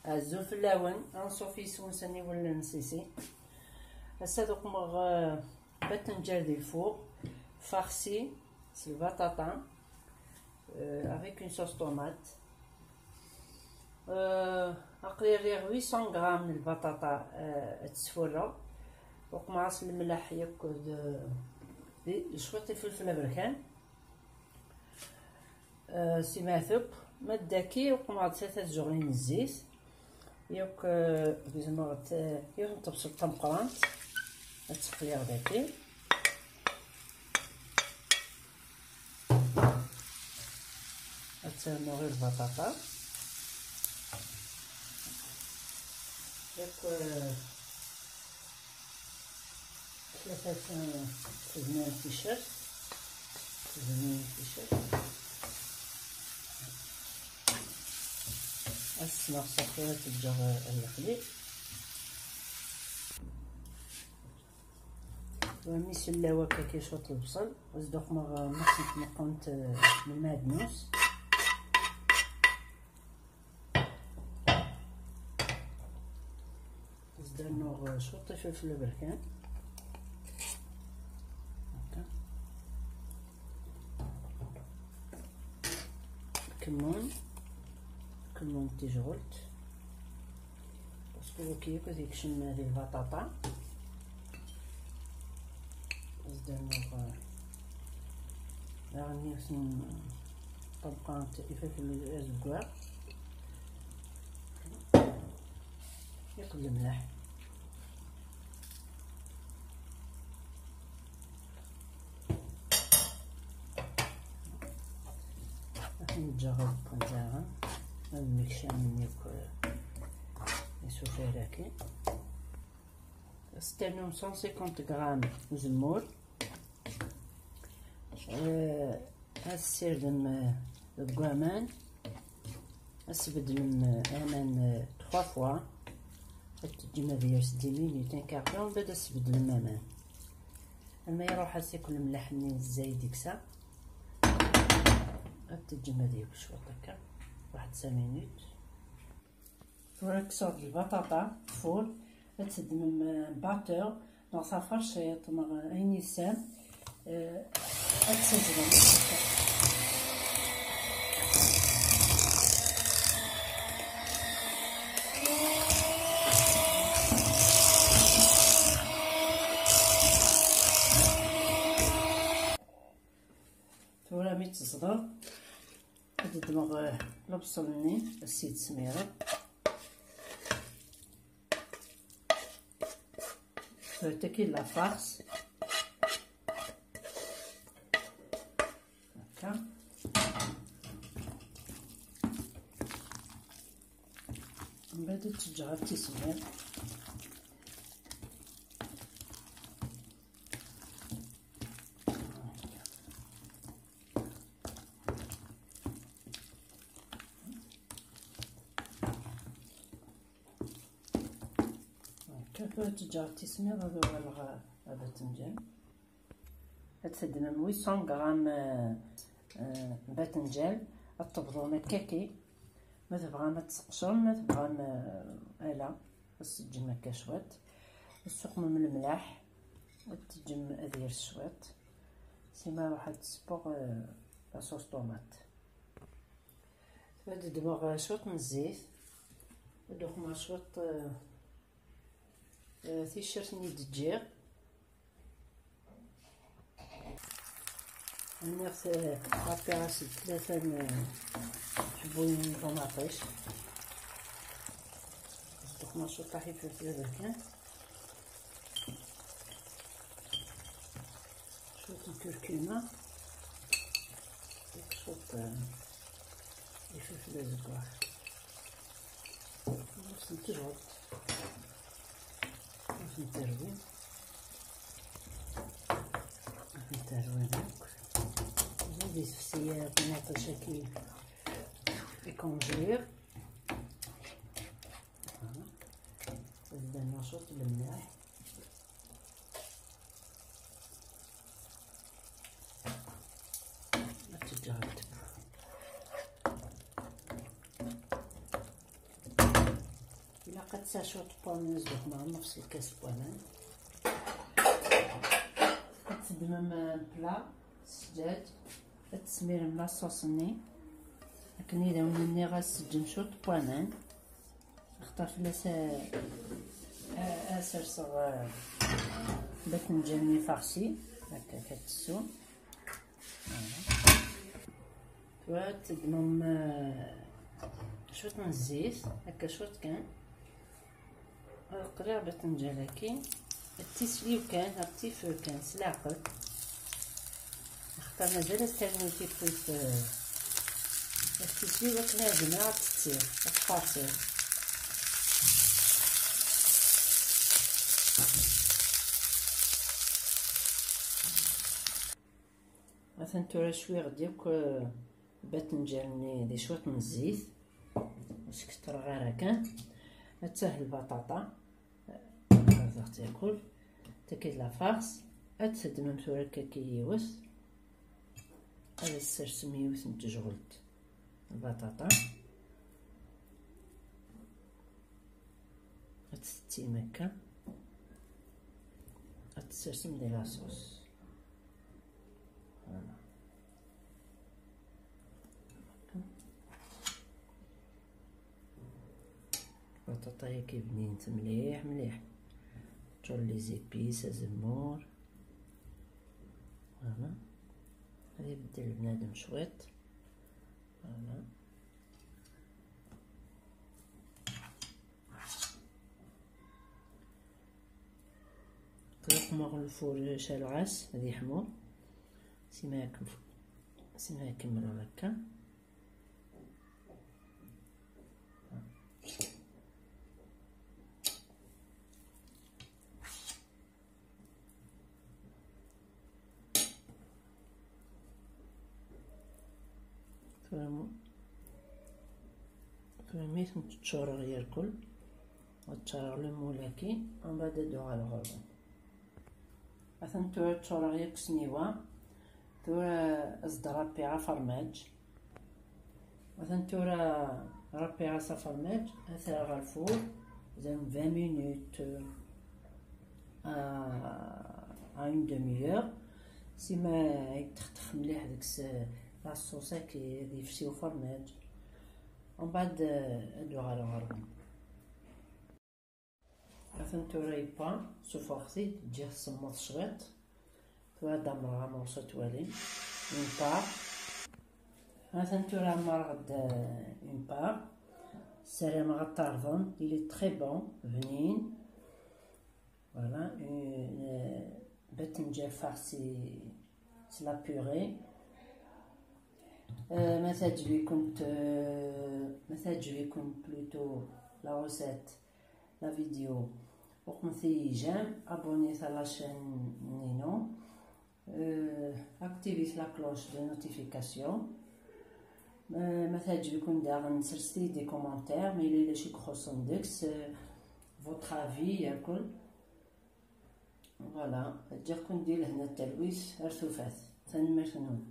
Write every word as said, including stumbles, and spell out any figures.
Azul fell-awen, anṣuf yes-wen s aniwel n Sisi. Ass-a ad uqmeɣ, euh, batenǧal di lfur, farci s lbaṭaṭa, euh, avec une sauce tomate. Euh, aql-i rriɣ huit cents grammes n lbaṭaṭa, euh, ad tt-sfurreɣ. Uqmeɣ-as lemleḥ yakk d, d cwiṭ ifelfel aberkan. Euh, si meɛtub, ma d daki uqmeɣ-d tlata tzuɣlin n zzit. Yakk, euh, gezmeɣ-d, euh, yiwet n tebṣelt tameqqrant. Ad tt-qliɣ daki. Ad ternuɣ i lbaṭaṭa. Yakk, euh, tlata tednan ticcert. Tednan ticcert. Ad ssneɣ ṣaḥi ad ǧǧeɣ ad yeqli. Wa mi sellaw akka cwiṭ lebṣel, ad s-d-uqmeɣ, euh, mliḥ tmeqqrant, euh, n lmeɛdnus. Ad s-d-rnuɣ, euh, cwiṭ ifelfel aberkan. Akka. Kemmun. Kemmun n tijɣelt. Parce que waki akk ad yekcem di lbaṭaṭa. Ad s-d-rnuɣ, euh, daɣen yiwet n ṭṭebqa n ifelfel azeggaɣ. Yakk d lemleḥ. Ad ten-ǧǧeɣ ad qqen daɣen, ad mmekcamen yakk, eh, isufar-agi. Ad s-ternum cent cinquante grammes n uzemmur. Eh, ad tessirdem, eh, deg waman. Ad sbeddlem, eh, aman, eh, trois fois. Ad teǧǧem ad yers dix minutes, un quart d'heure, mbeɛd ad sbeddlem aman. Alma iruḥ-as akk lemleḥ-nni n zzayed i yeksa. Ad teǧǧem ad yekk cwiṭ akka, waḥed cinq minutes. Tura kkseɣ-d lbaṭaṭa tfur, ad teddmem, eh, batteur, neɣ taferciṭ, neɣ ayen yesɛam, eh, ad teẓẓgem. Tura mi tt-teẓḍer, ad ddmeɣ, eh, lebṣel-nni, ad s-id-smireɣ. Tura tagi la farce. Akka. Mbeɛd ad tt-ǧǧeɣ ad tismiḍ. Akka tura ad tt-ǧǧeɣ ad tismiḍ, ad uɣaleɣ ad tt-nǧem. Ad teddmem huit cents grammes, euh, euh, batenǧal, ad tebḍum akkaki. Ma tebɣam ad tseqcrem, ma tebɣam, euh, ala, ad s-teǧǧem akka cwiṭ. Ad tessuqmem lemlaḥ, ad teǧǧem ad yers cwiṭ. Sima ruḥ ad tesbuɣ, euh, la sauce tomate. Ad ddmeɣ cwiṭ n zzit, ad uxmeɣ cwiṭ, eh, eh, ticcert-nni d-ǧǧiɣ. Rniɣ, eh, ṛapiɣ-as-d tlata n, eh, tḥebbuyin n ṭumaṭic. Ad uxmeɣ cwiṭ aḥifaf d aberkan. Cwiṭ n curcuma, cwiṭ, eh, ifelfel azeggaɣ. Ɣur-sen tejɣelt. Ɣur-sen terwin. Ɣur-sen terwin akk. Zid isefsi ṭumaṭic-agi ikonjliɣ. Zdan cwiṭ lemlaḥ. Ad teǧǧeɣ ad tebbu. Ad tesɛa cwiṭ n waman, ad s-d-xemrem nefs lkas n waman. Ad teddmem pla s zzǧaǧ, ad tesmirem la sauce-nni. Akken i d awen-nniɣ, ad seǧǧem cwiṭ n waman. Axaṭer fell-as a, a, a serseɣ, a, batenǧal-nni farci. Akka, akka ad tessum. Tura ad teddmem, eh, cwiṭ n zzit, akka cwiṭ kan. Ad qliɣ batenǧal-agi, ad tisliw kan, ad tifr kan, s leɛqel. Axaṭer mazal ad ternu tiṭ-is, eh, ad tisliw akken ad zemreɣ ad tt-ttiɣ, ad tfarṣiɣ. Atan tura cwiɣ-d yakk, eh, batenǧal-nni di cwiṭ n zzit. Ur skettreɣ ara kan. Ad tahel lbaṭaṭa. Ad aɣ-tt-yakul. Tagi d la farce. Ad teddmem tura akka yiwet. Ad as-tsersem yiwet n tejɣelt lbaṭaṭa. Ad tettim akka. Ad tsersem di la sauce. Voilà. Lbaṭaṭa-yagi bnint mliḥ, mliḥ. Teččur les épices, azemmur. Voilà. Ad ibeddel bnadem cwiṭ. Voilà. Ṭṭuqmeɣ lfur, caleɣ-as ad yeḥmu. Sima yakk-, sima yakk-, kemmleɣ akka. Tura mu-, tura mi tent-ččureɣ yerkul, ad ččareɣ le moule-agi, mbeɛd ad uɣaleɣ ɣur-wen. Atan tura ččureɣ yakk s nniwa. Tura ad s-d-rapiɣ afermaǧ. Atan tura rapiɣ-as afermaǧ, ad t-rreɣ ɣer lfur, zam vingt minutes, euh, à, à une demi-heure. Sima yettextex mliḥ deg-s la sauce-agi, ad yefsi ufermaǧ. Mbeɛd, euh, ad uɣaleɣ ɣur-wen. Atan tura yewwa, suffɣeɣ-t-id, ǧǧiɣ-t semmeḍ cwiṭ. Tura ad d-amreɣ amurṣu, ad twalim. Une part. Atan tura amreɣ-d, euh, une part. Ssarameɣ ad t-tɛerḍem. Il est très bon, bnin. Voilà, une, euh, batenǧal farci s la purée. Euh, ma teɛǧeb-ikent, euh, ma teɛǧeb-iken plutôt la recette, la vidéo, ṭuqqmet-iyi j'aime, abonnez-vous à la chaîne-inu, euh, activez la cloche de notification. Euh, ma teɛǧeb-iken daɣen, sserset-iyi-d des commentaires, ma yella ulac i ixuṣṣen deg-s, euh, votre avis, yakk. Voilà, ǧǧiɣ-ken di lehna d talwit, ar tufat. Tanemmirt-nwen.